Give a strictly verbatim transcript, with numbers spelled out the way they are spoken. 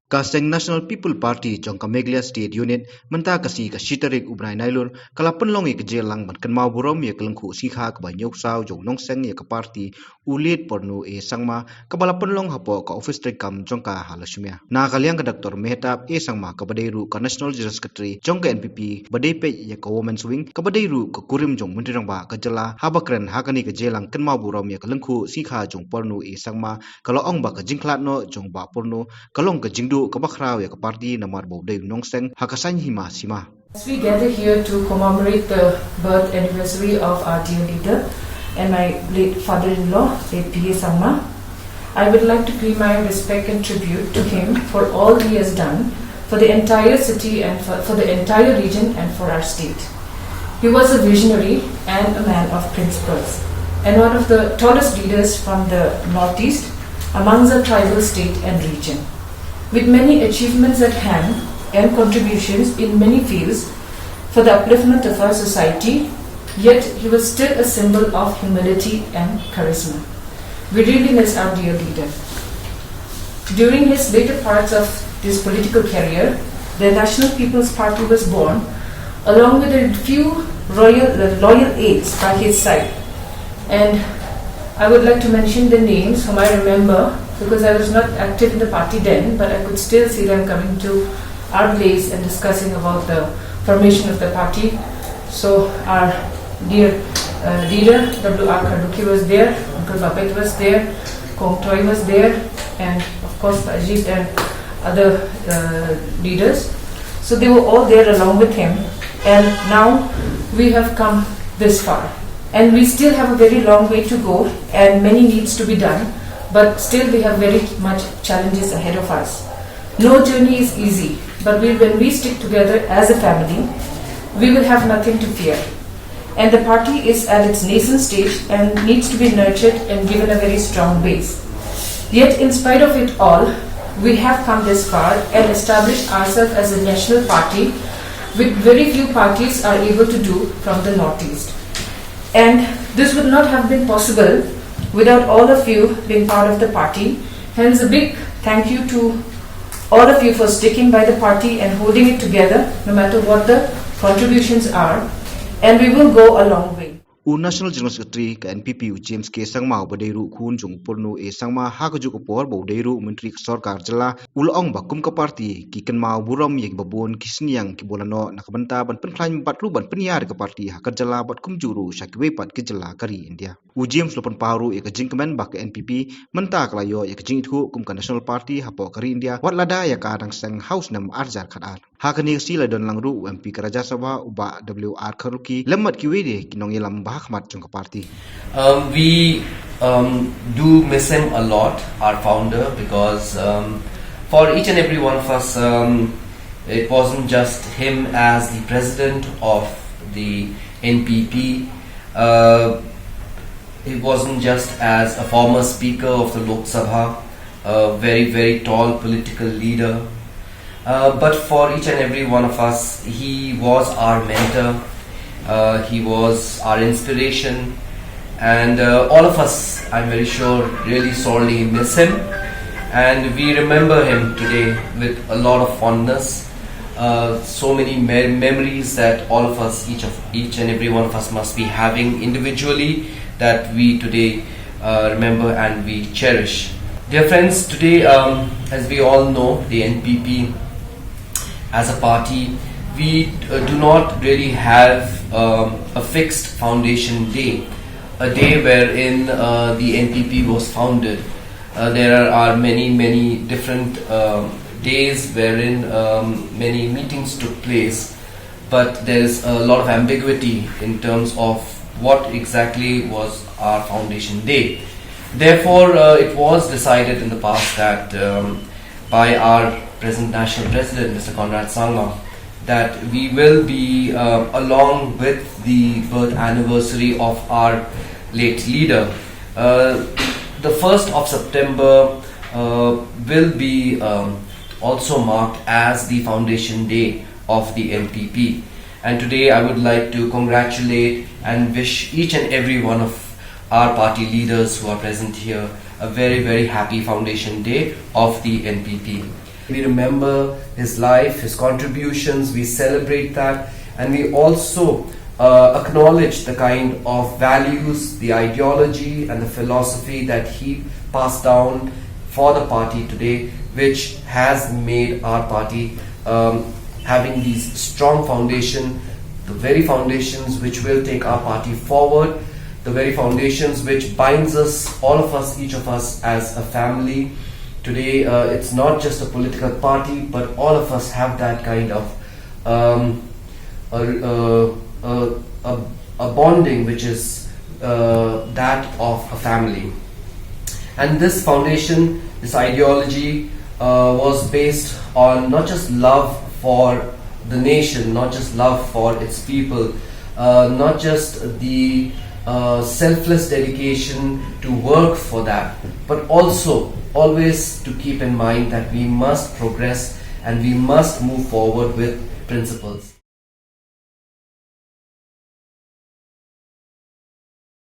Ka seng National People Party jong ka Meghalaya State Unit mynta ka sngi ka shi tarik u bnai Nailur ka la pynlong ïa ka jingïalang ban kynmaw burom ïa ka lyngkhuh sngi kha kaba hynñiewphew saw jong u nongseng ïa ka party, u Late Porno A Sangma, kaba la pynlong hapoh ka ophis treikam jong ka ha Lashmia. Na ka liang ka Doctor Mehtab A Sangma kaba dei ruh ka National General Secretary jong ka N P P ba dei peit ïa ka Women's Wing, kaba dei ruh ka kurim jong u Myntri Rangbah ka jylla, haba kren ha kane ka jingïalang kynmaw burom ïa ka lyngkhuh sngi kha jong u Porno A Sangma, ka la ong ba ka jingkhlad noh jong u Bah Porno ka long ka jingduh kaba khraw ïa ka party namar ba u dei u nongseng ha ka saiñ hima sima. As we gather here to commemorate the birth anniversary of our dear leader and my late father-in-law, late P A Sangma, I would like to pay my respect and tribute to him for all he has done for the entire city and for, for the entire region and for our state. He was a visionary and a man of principles, and one of the tallest leaders from the Northeast amongst the tribal state and region, with many achievements at hand and contributions in many fields for the upliftment of our society, yet he was still a symbol of humility and charisma. We really miss our dear leader. During his later parts of this political career, the National People's Party was born, along with a few royal, loyal aides by his side. And I would like to mention the names whom I remember, because I was not active in the party then, but I could still see them coming to our place and discussing about the formation of the party. So our dear uh, leader, W R Kharlukhi was there, Uncle Babet was there, Kong Toy was there, and of course Ajit and other uh, leaders. So they were all there along with him, and now we have come this far. And we still have a very long way to go, and many needs to be done, but still we have very much challenges ahead of us. No journey is easy, but we, when we stick together as a family, we will have nothing to fear. And the party is at its nascent stage and needs to be nurtured and given a very strong base. Yet, in spite of it all, we have come this far and established ourselves as a national party, which very few parties are able to do from the Northeast. And this would not have been possible without all of you being part of the party. Hence, a big thank you to all of you for sticking by the party and holding it together, no matter what the contributions are. And we will go a long way. U National General Secretary ka N P P, u James K Sangma, uba dei ruh khun jong u Porno A Sangma, ha kajuh ka por ba u dei ruh u Myntri ka Sorkar Jylla, u la ong ba kum ka party ki kynmaw burom ïa kiba bun ki synñiang kiba la noh na ka bynta ban pynkhlaiñ bad ruh ban pynïar ïa ka party ha ka jylla bad kumjuh ruh sha kiwei pat ki jylla ka ri India. U James u la pynpaw ruh ïa ka jingkmen ba ka N P P mynta ka la ïoh ïa ka jingithuh kum ka National Party hapoh ka ri India, wat lada ïa ka dang seng ha u snem ar hajar khatar. Ha kane ka sngi la don lang ruh u M P ka Rajya Sabha, u Bah W R Kharlukhi, lem bad kiwei de ki nongïalam ba ha khmat jong ka party. Um, we um, do miss him a lot, our founder, because um, for each and every one of us, um, it wasn't just him as the president of the N P P. Uh, he wasn't just as a former speaker of the Lok Sabha, a very, very tall political leader. Uh, but for each and every one of us, he was our mentor. Uh, he was our inspiration. And uh, all of us, I'm very sure, really sorely miss him. And we remember him today with a lot of fondness. Uh, so many me- memories that all of us, each of each and every one of us, must be having individually, that we today uh, remember and we cherish. Dear friends, today, um, as we all know, the N P P as a party, we uh, do not really have um, a fixed foundation day, a day wherein uh, the N P P was founded. Uh, there are, are many, many different um, days wherein um, many meetings took place, but there is a lot of ambiguity in terms of what exactly was our foundation day. Therefore, uh, it was decided in the past that um, by our present national president, Mister Conrad Sangma, that we will be, uh, along with the birth anniversary of our late leader, uh, the first of September uh, will be um, also marked as the foundation day of the N P P. And today I would like to congratulate and wish each and every one of our party leaders who are present here a very, very happy foundation day of the N P P. We remember his life, his contributions, we celebrate that, and we also uh, acknowledge the kind of values, the ideology, and the philosophy that he passed down for the party today, which has made our party um, having these strong foundation, the very foundations which will take our party forward, the very foundations which binds us, all of us, each of us as a family. Today, uh, it's not just a political party, but all of us have that kind of um, a, a, a, a, a bonding which is uh, that of a family. And this foundation, this ideology, uh, was based on not just love for the nation, not just love for its people, uh, not just the uh, selfless dedication to work for that, but also always to keep in mind that we must progress and we must move forward with principles.